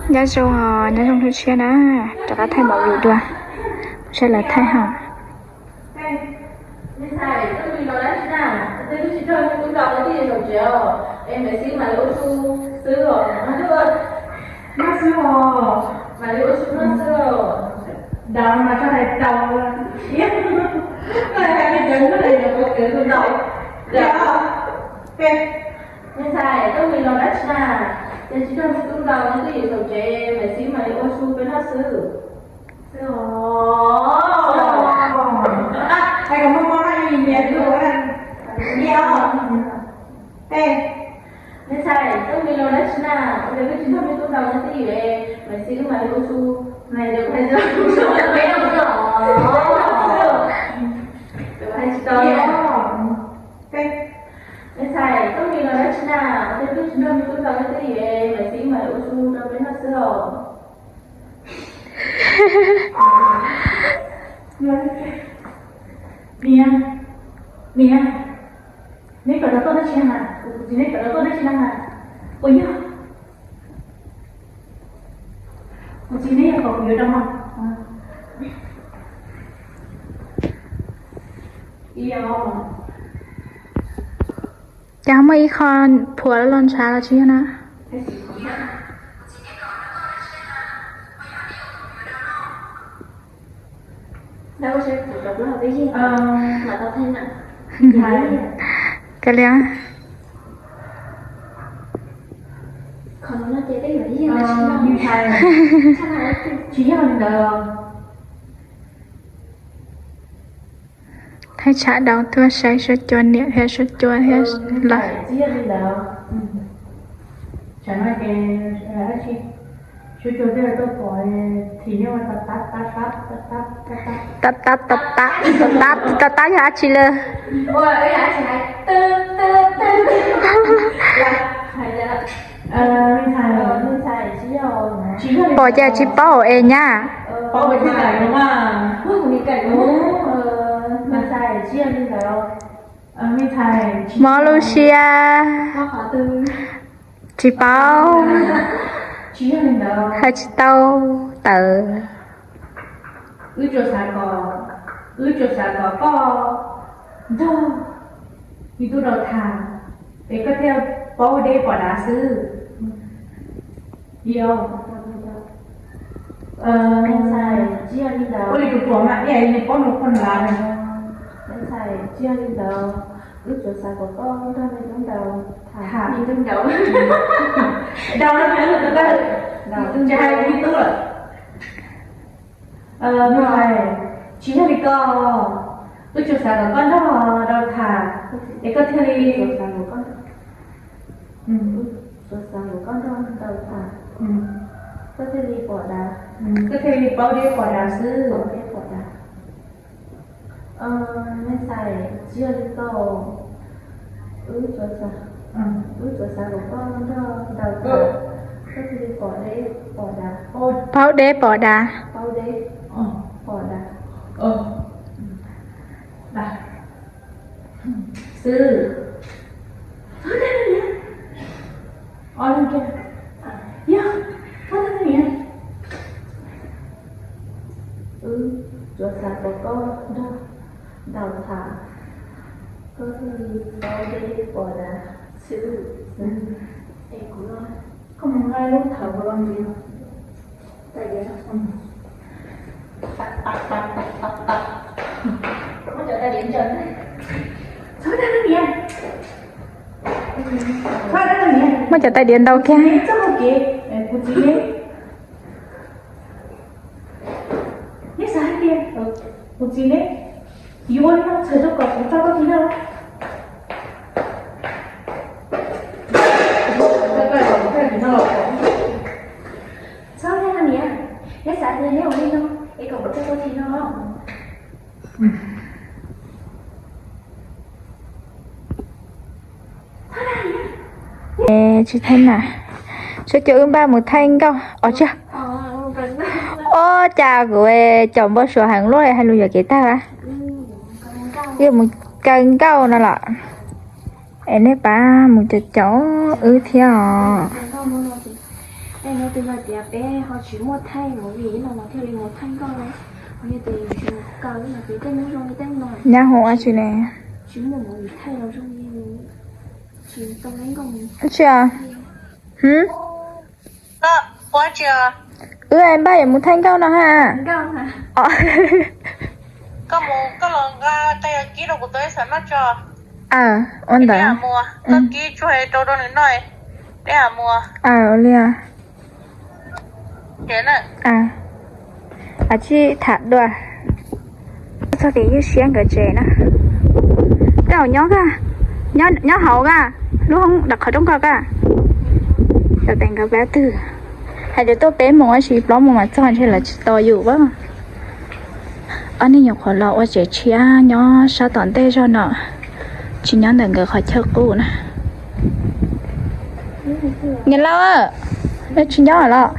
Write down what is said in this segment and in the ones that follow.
Nyob zoo, nyob zoo hnub tshiab na, rov qab thaij movie dua, saib lawv thaij hos. Me ntxhais, koj mus los dab tsi na? Ces tsis tau me tub ntaus nyob twj ywm saum tsev, mam xib mam li ua su peb noj xwb. Me ntxhais, koj mus los dab tsi na? Ua cas koj tsis nrog me tub ntaus nyob twj ywm, mam xib mam li ua su. Me ntxhais, koj mus los dab tsi na? Ua cas koj tsis nrog me tub ntaus nyob twj ywm, mam xib mam li ua su rau peb noj xwb os. Niam, niam, neb kom rau tuaj dab tsi na? Kuv txiv neb kom rau tuaj dab tsi na? Ua yog, kuv txiv neb yog kom kuv yuav rau mas. Cas ho muaj ib qho phuam los ntshav los tsis yog na. Kav liam. Tsis yog li ntawd. Thaij tshav daus tuaj saib suab cua niam thiab suab cua thiab los. Tab tab tab tab, tab tab tab tab, tab tab yog dab tsi lawm? Pom cas tsis paub es nyab. Mob lub siab. Tsis paub. Hais tsis tau tawm. Wb tsuas xav kom, wb tsuas xav kom koj nrog me tub ntaus tham, es koj thiaj paub deb pom dav xwb. Ua li tus tuam mas ib yam li paub nws poj nrad. Tsis yog li ntawd, wb tsuas xav kom koj nrog me tub ntaus tham. Ntaus, ntaus, tsis hais me tub lawm. Tsis yog li ko, wb tsuas xav kom koj nrog ntaus tham, es koj thiaj li, tsuas xav kom koj nrog ntaus tham, koj thiaj li pom dav, koj thiaj li paub deb pom dav xwb. Me ntxhais, tsis yog li ko, wb tsuas xav, wb tsuas xav kom koj nrog ntaus tham, koj thiaj li pom deb pom dav. Paub deb pom dav. Paub deb pom dav xwb. Wb tsuas xav kom koj nrog ntaus tham, koj thiaj li paub deb pom dav xwb. Es kuv, koj mus nqa lub thawv kuv los ntxiv. Muab cov tais diav ntaus kiag. Neb xav hais tias kuv txiv neb yuav ua li no txhawm rau kom kuv tso koj txiv noj. Txhob thaij niam, neb xav tias neb ua li no es kom kuv tso koj txiv noj. Tsis thaij na, sab cov wb npaj mus thaij nkauj os tsia. Ob, cas kuv caum npau suav heev luaj hais lus yuam kev tag. Wb mus kaw nkauj no los. Es nej pab mus caum caum wb thiab os. Tej no twg yog tias peb ho tsis muaj thaij movie no los thiaj li mus thaij nkauj, ho yog tias yus tsis mus kaw no ces tej hnub zoo li tej no, nyab hu ua tsi ne, tsis muaj movie thaij los zoo li tsis tau nkauj. Tsi, hm, wb npaj yuav mus thaij nkauj no ha. Aw, ua ntawd. Ua li. Aw, tsij tham dua. Txog tias ywj siab nkawd tsev na. Tej zaum nyob, nyob hauv ka, lub hoob qhov rooj ko ka. Cov tes nkawd plab twg, hais tias tuaj peb moos tab sis plaub moos mas txog ntshe lawv tsis tos yus a. Ob niag nyuam qhuav los ua tsev tshiab nyob sab tom ntej zog no, tsis nyob ntawm nkawd qhov chaw qub na. Niam laus, nej tsis nyob los?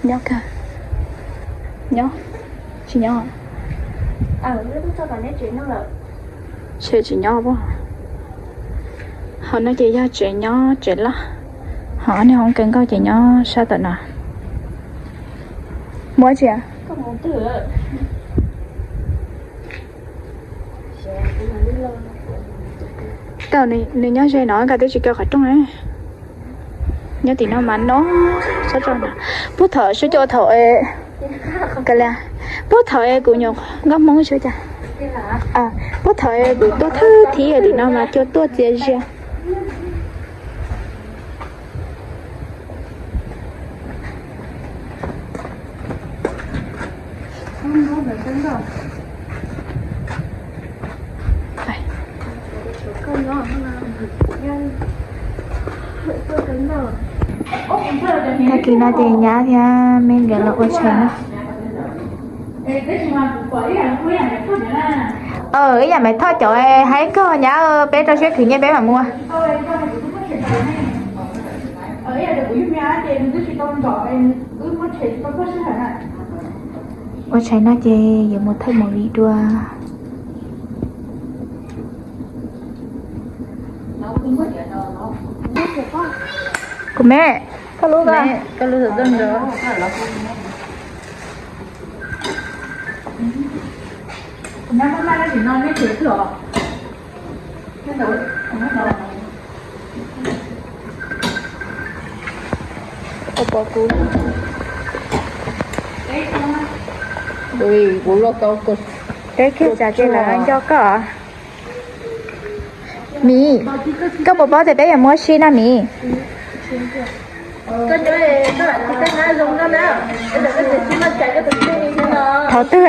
Nyob kawg. Nyob, tsis nyob. Tsis nyob. Hauv no ces yog tsev nyob tsev loj, ho ob niag hoob kawg nkauj ces nyob sab tom no. Muab tsi? Tej zaum nws nyob ze no, nkawd twb tsis kaw qhov rooj. Nyob tim no mas no, sab rau no. Puag thaum sib cua thaum, puag thaum kuv nyuam nkauj Hmoob sib cas, puag thaum kuv tuaj thawj thib tim no mas cua tuaj txias zias. Tag kis no ces nyab thiab me nkawd los ua tshais na. Ib yam Maiv Thoj cov haib kawg nyab, peb rau siab khwv nyiaj peb mam mus. Ua tshais no ces yuav mus thaij movie dua. Kuv me, koj lub, koj lub. Koj pom kuv, kuv loj kau, peb kiag tsam ces lawv nco koj. Miv, koj puas paub tias peb yuav muab sib no Miv? Thaum twg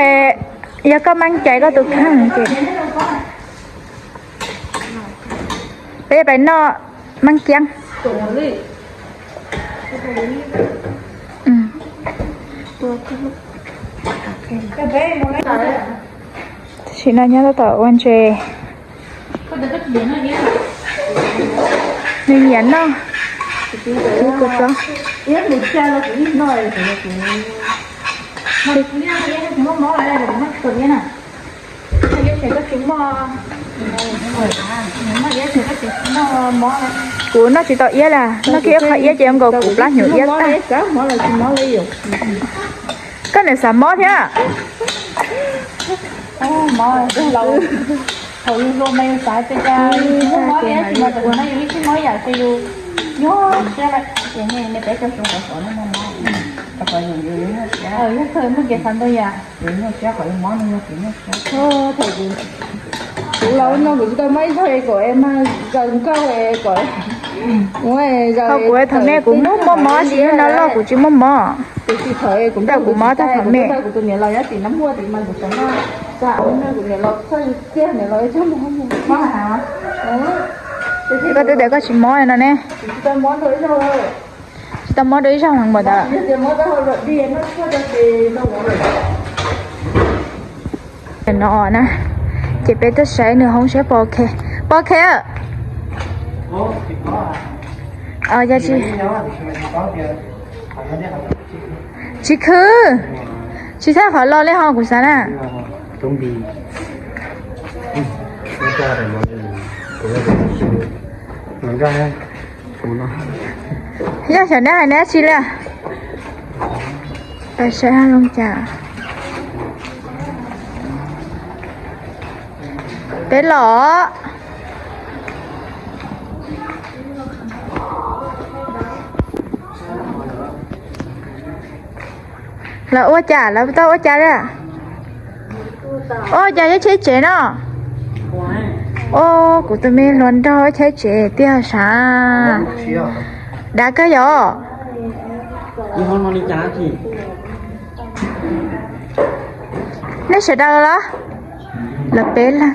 yog koj maj cais koj tus kheej ces peb yuav pais noj maj kiab. Tam sim no nyob tab tom ua ntses. Nws nyiam noj. Kuv tso. Kuv noj tsis tau iab li, noj kiag ib qho iab ces nkaus kuv plab hnyuv iab tag. Koj niam xav mob thiab. Thaum yus hluas mas yus xav tias cas yus tsis muaj mob li, tab sis mas tam sim no yus yeej tsis mob yam ces yus nyuaj siab lawm. Ces nej peb cov xyoo qhov xov no muaj mob, rau qhov yus yus nyuaj siab, yog kawg muaj kev xav ntau yam. Yus nyuaj siab qhov yus mob no yog kev nyuaj siab. Thaum kuv, kuv los no kuv tsis tau mob ib zaug es kom mas zaws nkauj es kom, thaum kuv thaum me kuv muaj muaj mob tsis yog no loj kuv tsis muaj mob. Tiam sis thaum kuv mob tag thaum me. Kuv tus niam laus nyob tim no muaj tim mas kuv xav noj, kuv niam laus txhawj tiag, niam laus txhawj mob. Koj twb tias koj tsis mob no ne. Tsis tau mob dua ib zaug heev npaum ntawd. No na, ces peb tuaj saib nws hoob saib pom khe, pom khe. Yog tsis, tsis khwv, tsis txhawj qhov lo li ho kuv xav na. Yog xyov neb hais neb dab tsi li. Saib zoo cas. Peb los. Lawv ua cas, lawv tau ua cas li? Ua cas nyob chaib tsev no? Ua, kuv tus me hluas nraug chaib tsev tiag sav. Dav kawg yom. Nej sawv daws los? Lawv peb leeg.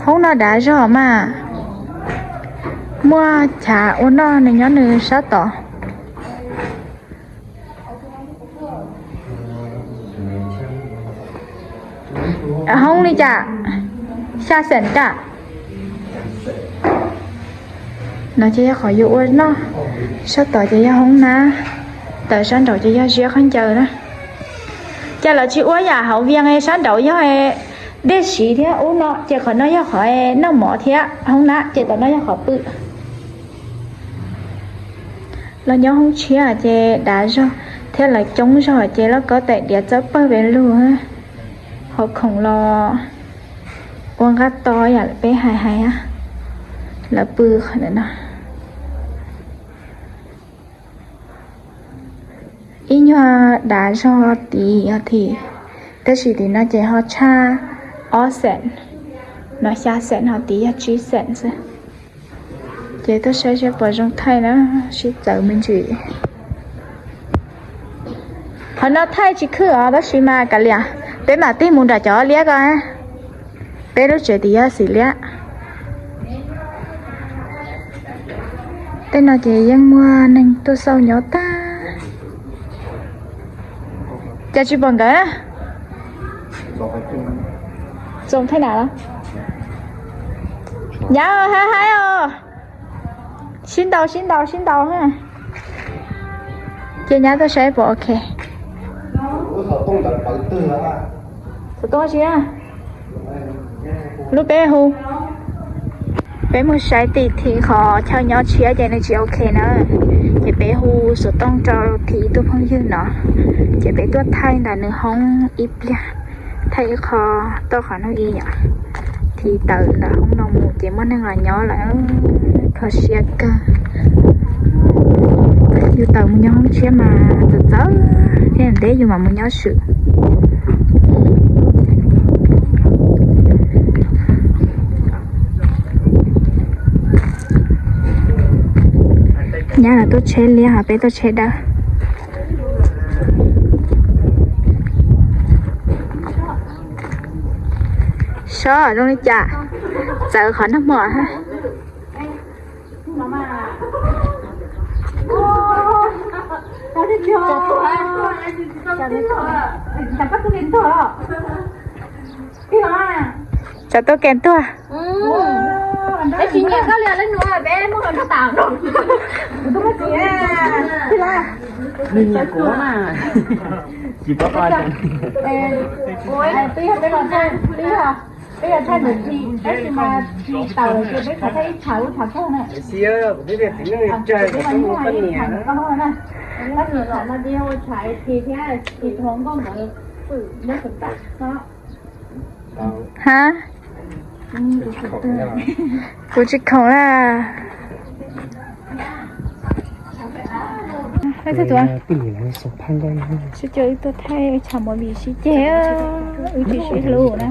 Hoob no dav zog mas. Muaj chav ua noj nws nyob nws sab tod. Hoob li cas? Xya xeem cas? No ces yog qhov yuav ua noj, sab tod ces yog hoob nab, tawm sab nraud ces yog ziab khaub ncaws na. Cas lawv tsis ua yam hauv Vias sab nraud yog dej siv thiab ub no, ces qhov no yog qhov noj mov thiab hoob nab, ces tom no yog qhov pw. Los nyob hoob tshiab ces dav zog thiab lawv coob zog ces loj kob tais diav txawb pawg pes lug. Hauv khoom los ua nqaj to yam peb hais hais, lawv pw qhov ntawm no. Ib nyuag dav zog tid os, tab sis tim no ces ho tshaj ob xeem, no xya xeem ho tid yog tsib xeem xwb. Ces tuaj saib seb puas zoo thaij na, sib txawv me ntsis. Qhov no thaij tsis khwb os, tab sis mas kav liam, peb mam tig mus nram cov liab ko. Peb lub tsev tim yog xim liab. Tej no ces yeej muaj neeg tuaj xauj nyob tag. Cas tsis pom nkawd? Txoom thaij na los? Nyab haib haib os. Sib ntaus sib ntaus sib ntaus. Ces nyab tuaj saib puas ok. Xov tooj tsis, lub peb hu, peb mus saib tim thim qhov chaw nyob tshiab ces nws tsis ok na. Ces peb hu xov tooj rau thim ib tug phooj ywg no, ces peb tuaj thaij ntawm nws hoob ib pliag, thaij ib qho toj qhov no ib yam. Thim tawm ntawm hoob no mus ces muaj neeg los nyob lawm, kho siab kawg. Yus tawm mus nyob hoob tshiab mas txawv txawv thiab, ntev yus mam mus nyob swm. Nyab los tuaj tsheb liab ho peb tuaj tsheb dawb. Sob zoo li cas, txawv qhov nag hmo. Tsam tuaj ke tuag. Tab sis nyiam koj li lawv nuav peb muab nrog tas no. Nws nyiam kuv mas. Tsis paub qhov twb yog peb los thaij, twb yog peb yog thaij ntawm Thi, tab sis mas Thi tawm ces peb qhov thaij ib tshav lub tshav kawg na. Peb los muaj ib tshav koj na. Tab sis tshav no ces ua tshav Thi thiab Thi tus hluas nkauj ntawd pw nyob sab tod no. Ha, kuv tsis khoom na. Sib coj wb tuaj thaij tshav movie sib ceg, wb tsis sib hlub na.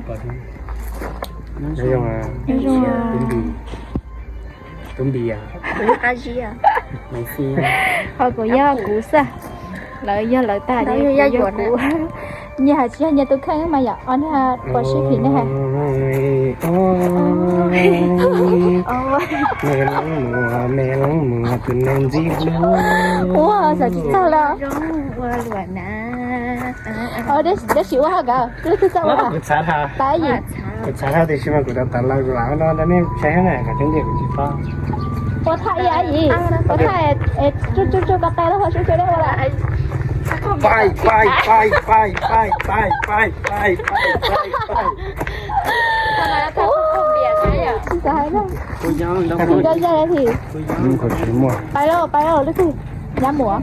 Ho kuv yog kuv xwb, lawv yog lawv tag ces kuv yog kuv. Nyias hais tsis yog nyias tus kheej mas yom, ob niag pom sib phim nej hais. Ua xav tsis txog los. Dab tsi ua hauj kawg, twb twb txawj ua. Kuv txhav tiam sis mas kuv rov tawm los kuv lam ua no rau nej saib na, kom coob tiag kuv tsis paub. Ua thaj ib yim, ua thaj tsuj tsuj tsuj ko taw los ua tsuj tsuj ua lawm. Pai pai pai pai pai pai pai pai pai pai. Tsis da da da thi. Pais lauj, pais lauj, lub twg nyab muam.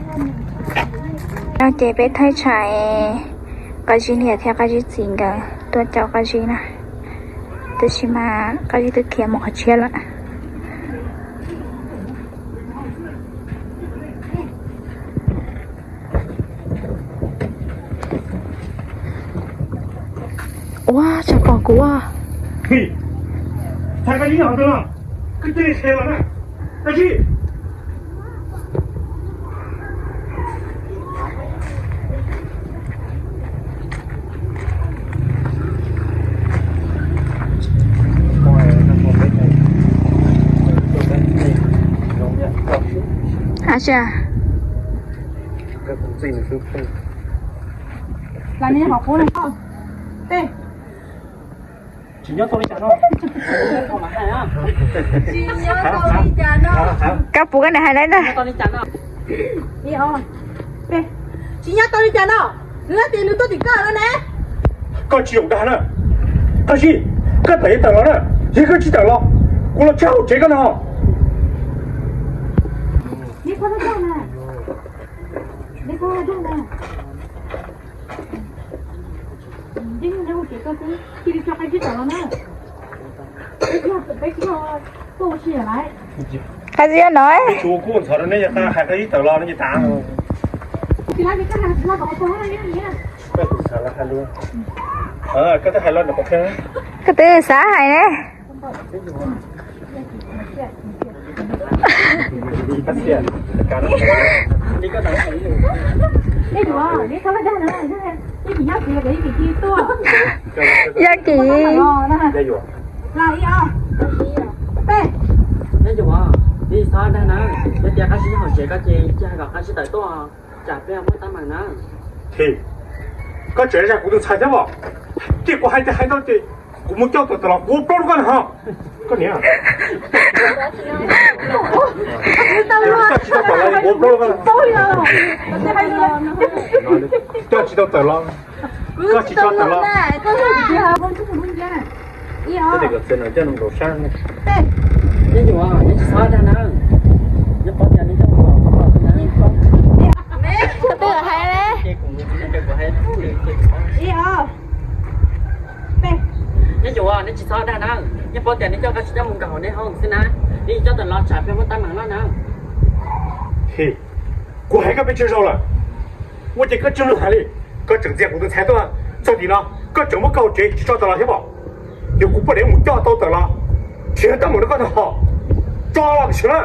No ces peb thaij tshais Qab Zib niam thiab Qab Zib txiv nkawd tuaj caum Qab Zib na. Tab sis mas Qab Zib twb khiav mus qhov tshiab lawm. Ua, tsis pom kuv. Ab sia. Tsis nyob tau li cas no. Koj puas koj niam hais li ntawd? Tsis nyob tau li cas no. Nws hais tias nws tuaj tim koj no ne. Koj tsis zoo dag na. Qab Zib, koj tawm yeej tawm los na, yog koj tsis tawm los, kuv los tshaj hauv tsev koj no. Qab Zib no. Tsuas kuj ntxhov rau neb yog hais Qab Zib tawm los no ces tas. Koj twb hais los, koj twb xav hais ne. Yog Kim. Neb yuav, neb txhob dag na, yog tias Qab Zib nyob hauv tsev koj ces cia hais kom Qab Zib tawm tuaj, tsam peb muaj teeb meem na. Koj tseem zaj kuv tus ntxhais thiab os. Ces kuv hais tias hais tau ces kuv mus coj tawm los kuv ua plaub rau koj na ho. Koj niam, koj tsis tau tawm los kuv ua plaub rau koj. Koj tsis tau tawm los, koj tsis tau tawm los. Neb yuav, neb tsis txhob dag na. Neb paub tias neb coj mus kom kuv los na. Koj twb hais li. Neb yuav, neb tsis txhob dag na. Neb paub tias neb coj Qab Zib coj mus nkaum hauv neb hoob xwb na. Neb coj tawm los tsam peb muaj teeb meem loj na. Kuv hais koj pes tsawg zaus lawm, ua cas koj tsis mloog hais li? Koj tseem ntxias kuv tus ntxhais tuaj txog tim no, koj tseem muab koj hauv tsev tsis tso tawm los thiab pom. Yog kuv poj niam mus coj tau tawm los, nrhiav teeb meem rau koj tag hos. Tso los sim na.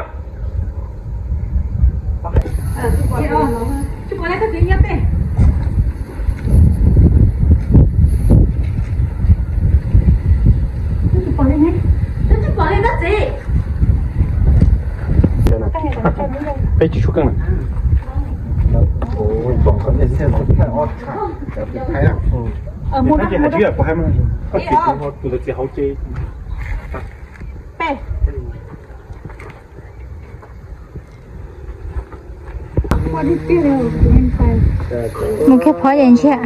Peb tsis tshuav keej na. Kuv hais tsis kuv hais mas koj txiv kuv tus txiv hauv ces. Mus kiag phov ces ntshiab.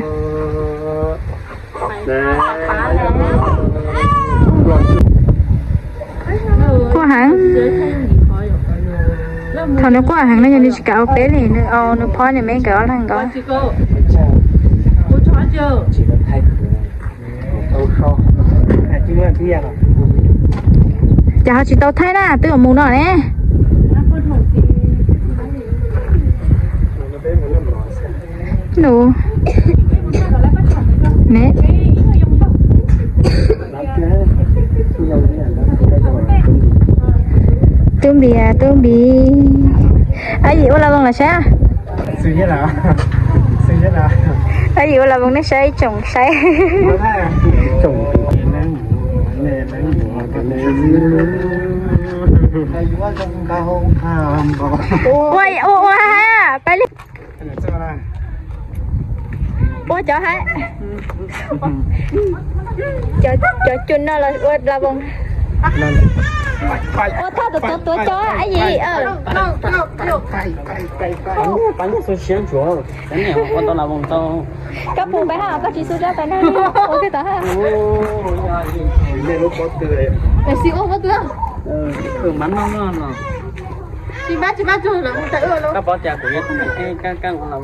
Quaj heev. Thaum nws quaj heev no yog nws tsis kam ua peb li, nws au nws phov nws me nkawd ob leeg nkaus. Cas ho tsis tau thaij na, twb yuav mus no ne. Nus. Ne. Tub Npis, Tub Npis. Ab Yim ua la voos los saib. Ab Yim ua la voos nej saib tsoom saib. Ua ua ua hais pais li. Ua cov hais. Cov cun no los ua la voos. Ua thaj tuav tuav cov Ab Yim. Koj pum pais ha koj tsis xu rab pais na. Ua koj tod ha. Xi ua ua tu. Tsis pab tsis pab tug los mus tawm ua los. Koj pom tias kuv yuav tus kab kab los.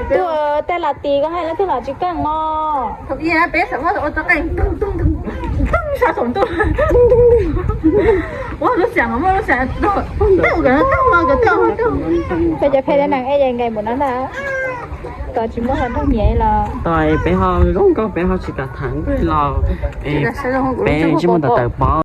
Tuaj tej lav tis koj hais leej twg los tsis keej mog. Thaum ub peb xav muab ua tau qeej toog toog toog sab saum ntuj. Ua lub xyam mas muaj lub xyam toog toog toog. Peb cov phem neeg ej yam nkaus npaum no ntag. Tos tsis muaj hluas nraug nyiam los. Tos peb ho zoo nkauj peb ho tsis kam tham nkauj los, peb tsis muaj tawm tawm pov.